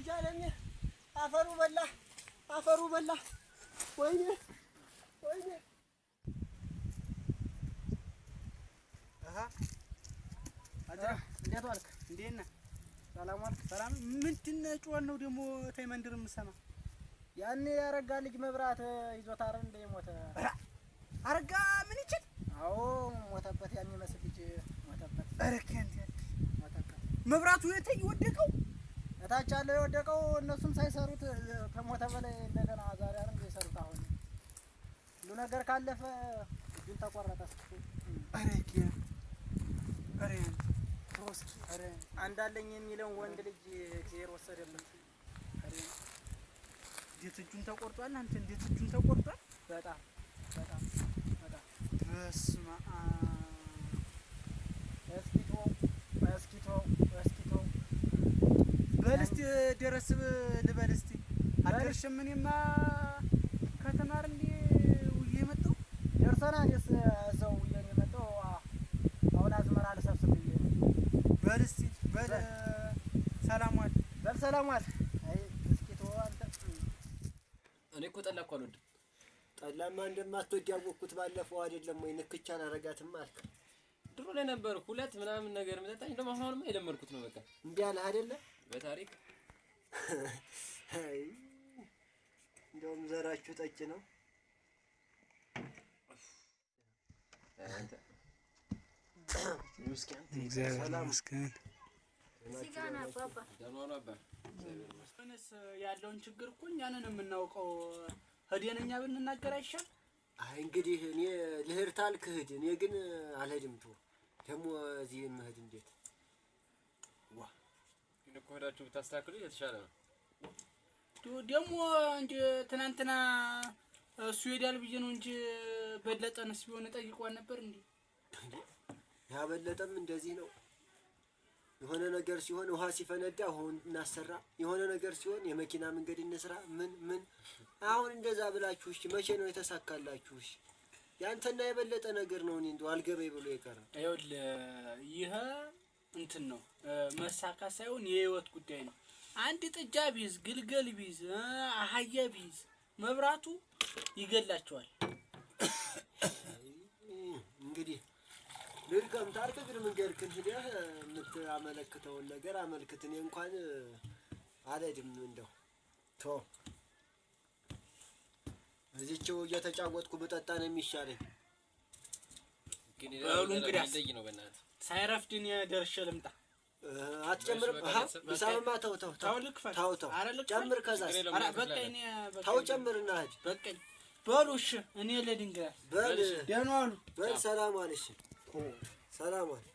ልጅ አለሜ አፈሩ በላ አፈሩ በላ። ወይኔ ወይኔ። አሃ አጅራ እንዴት ዋልክ? እንዴት ነህ? ሰላም ዋልክ? ሰላም። ምንድን ነው ጩኸት ነው ደግሞ ተይ መንደር የምሰማ? ያኔ ያረጋ ልጅ መብራት ይዞት አይደል እንደ ሞተ። አረጋ ምን ይችል? አዎ ሞተበት። ያን የሚመስል ልጅ ሞተበት። ኧረ ከንት ሞተበት። መብራቱ የት የወደቀው? እታች ያለው የወደቀው እነሱም ሳይሰሩት ከሞተ በላይ እንደገና ዛሬ አይደል እንደ የሰሩት። አሁን ሁሉ ነገር ካለፈ እጁን ተቆረጠ። ኧረ ኧረ ሮስኪ ኧረ አንድ አለኝ የሚለውን ወንድ ልጅ እግዚአብሔር ወሰደበት። ኧረ እንዴት እጁን ተቆርጧል? አንተ እንዴት እጁን ተቆርጧል? በጣም በጣም በጣም በስመ አብ። እስኪ ተወው እስኪ ተወው እስኪ ተወው። በል እስኪ ደረስ ልበል እስኪ። አልደርሽም። እኔማ ከተማ አይደል እንደ ውዬ የመጣው ደርሰናል። እዛው ውዬ ነው የመጣው። አሁን አዝመራ ልሰብስብ ብዬ ነው። በል እስኪ በል ሰላም ዋል። በል ሰላም ዋል። አይ እስኪ ተወው አንተ። እኔ እኮ ጠላ እኮ አልወድም። ጠላማ እንደማትወድ ያወቅኩት ባለፈው አይደለም ወይ? ንክቻ አላረጋትም አልክ። ድሮ ላይ ነበር ሁለት ምናምን ነገር የምጠጣኝ። እንደውም አሁን አሁንማ የለመድኩት ነው በቃ። እምቢ አለህ አይደለ? በታሪክ አይ እንደውም ዘራችሁ ጠጭ ነው። እግዚአብሔር ይመስገን። ደህና ዋሉ አባ። ምንስ ያለውን ችግር እኮ እኛ ነን የምናውቀው። ሄደን እኛ ብንናገር አይሻል? አይ እንግዲህ እኔ ልሄድ ታልክ ሂድ፣ እኔ ግን አልሄድም። ተው ደግሞ እዚህ የምሄድ እንዴት? ዋ ግን እኮ ሄዳችሁ ብታስተካክሉ የተሻለ ነው። ደግሞ እንጂ ትናንትና እሱ ይሄዳል ብዬ ነው እንጂ በለጠንስ ቢሆን እጠይቀዋል ነበር እንዴ። ያ በለጠም እንደዚህ ነው። የሆነ ነገር ሲሆን ውሃ ሲፈነዳ ውሃውን እናሰራ፣ የሆነ ነገር ሲሆን የመኪና መንገድ እንስራ። ምን ምን አሁን እንደዛ ብላችሁ እሺ፣ መቼ ነው የተሳካላችሁ? እሺ ያንተና የበለጠ ነገር ነው። እኔ እንደው አልገበይ ብሎ የቀረ ይኸውልህ ይሄ እንትን ነው መሳካት ሳይሆን የህይወት ጉዳይ ነው። አንድ ጥጃ ቢይዝ ግልገል ቢይዝ አህያ ቢይዝ መብራቱ ይገላቸዋል። እንግዲህ ልድከም ታርክ እግር መንገድክን ሂደህ የምታመለክተውን ነገር አመልክት። እኔ እንኳን አልሄድም። እንደው ተው እዚችው እየተጫወትኩ ብጠጣ ነው የሚሻለኝ። ግን በሉ እንግዲያስ። የሚለይ ነው በእናትህ። ሳይረፍድ እኔ ደርሼ ልምጣ። አትጨምርም? አሃ ሂሳብማ ተው ተው ተው ልክፈል። ተው ተው ኧረ ልክፈል። ጨምር። ከዛስ ችግር የለውም። ኧረ በቃኝ እኔ በቃኝ። ተው ጨምርና ሂድ። በቃኝ። በሉ እሺ እኔ ልሂድ እንግዲያስ። በል ደህና ዋሉ። በል ሰላም ዋል። እሺ ሰላም ዋል።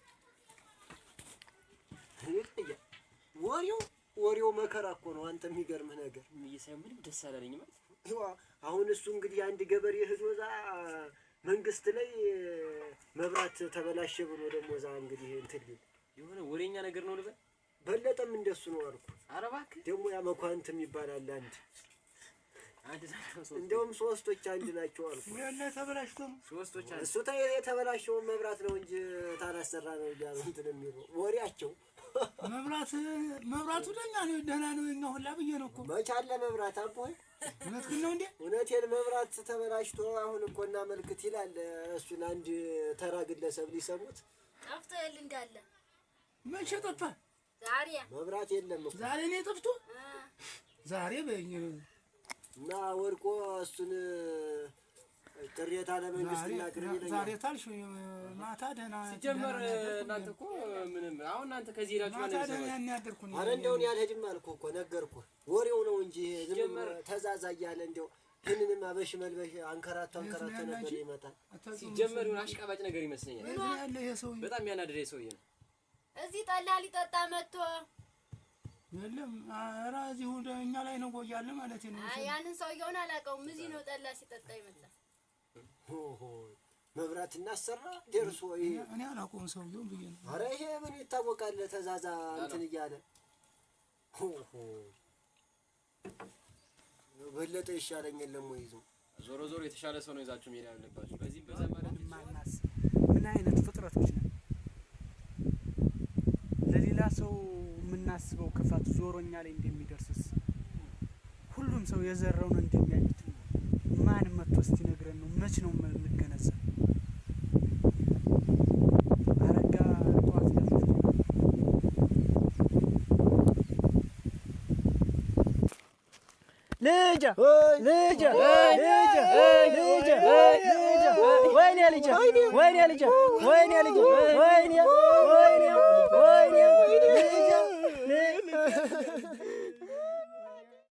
ወሬው ወሬው መከራ እኮ ነው። አንተ የሚገርምህ ነገር እየሳየው ምንም ደስ አላለኝም ማለት ይዋ አሁን እሱ እንግዲህ አንድ ገበሬ ሄዶ እዛ መንግስት ላይ መብራት ተበላሸ ብሎ ደግሞ እዛ እንግዲህ እንትን ሊል የሆነ ወሬኛ ነገር ነው ልበል። በለጠም እንደሱ ነው አልኩ። ኧረ እባክህ ደግሞ ያ መኳንንት የሚባል አለ አንድ አንድ ሶስት እንደውም ሶስቶች አንድ ናቸው አልኩ። ተበላሽቶ ነው። ሶስቶች አንድ እሱ የተበላሸውን መብራት ነው እንጂ ታላሰራ ነው እያሉ እንትን የሚሉ ወሬያቸው መብራቱ ደህና ነው ደህና ነው የኛ ሁላ ብዬ ነው እኮ። መች አለ መብራት አቦይ እውነትህን ነው እንዴ? እውነቴን መብራት ተበላሽቶ አሁን እኮ እናመልክት ይላል። እሱን አንድ ተራ ግለሰብ ሊሰሙት ጠፍቶ የለ እንዳለ መቼ ጠፋ? ዛሬ መብራት የለም እኮ ዛሬ ነው ጠፍቶ? ዛሬ በይኝ እና ወድቆ እሱን ጥሬታ ለመንግስት እናቅርብ ይለኛል። ዛሬ ታልሽ ማታ ደህና ሲጀመር እናንተ እኮ ምንም አሁን እናንተ ከዚህ ሄዳችሁ ማታ ማንም ደህና ይሰማችሁ? ያደርኩ ነው። አረ እንደው እኔ አልሄድም አልኩህ እኮ ነገርኩህ። ወሬው ነው እንጂ ዝም ብሎ ተዛዛ እያለ እንደው ይህንንማ በሽመል አንከራቶ አንከራቶ ነበር ይመጣል። ሲጀመር የሆነ አሽቃባጭ ነገር ይመስለኛል። የት ነው ያለ ይሄ ሰውዬ? በጣም ያናደደ ሰውዬ ነው። እዚህ ጠላ ሊጠጣ መጥቶ የለም ኧረ እዚሁ እኛ ላይ ነው ቆያለ ማለት ነው። አይ ያንን ሰውየውን አላውቀውም። እዚህ ነው ጠላ ሲጠጣ ይመጣ። ሆሆ መብራት እናሰራ ደርሶ ይሄ እኔ አላውቀውም ሰውየውን ብዬ ነው። አረ ይሄ ምን ይታወቃል? ተዛዛ እንትን እያለ ሆሆ በለጠ ይሻለኛል ደግሞ ይዞ ዞሮ ዞሮ የተሻለ ሰው ነው ይዛችሁ መሄድ ያለባችሁ። በዚህም በዛ ማለት ማናስብ ምን አይነት ፍጥረቶች ነን? ለሌላ ሰው የምናስበው ክፋት ዞሮ እኛ ላይ እንደሚደርስስ ሁሉም ሰው የዘራውን እንደሚያጭድ ማን መጥቶ እስቲ ነግረን ነው? መች ነው የምንገነዘብ? አረጋ ጠዋት ለፍቶ ልጄ ልጄ ልጄ ልጄ ልጄ ወይኔ ልጄ ወይኔ ልጄ ወይኔ ልጄ ወይኔ ወይኔ ወይኔ ልጄ።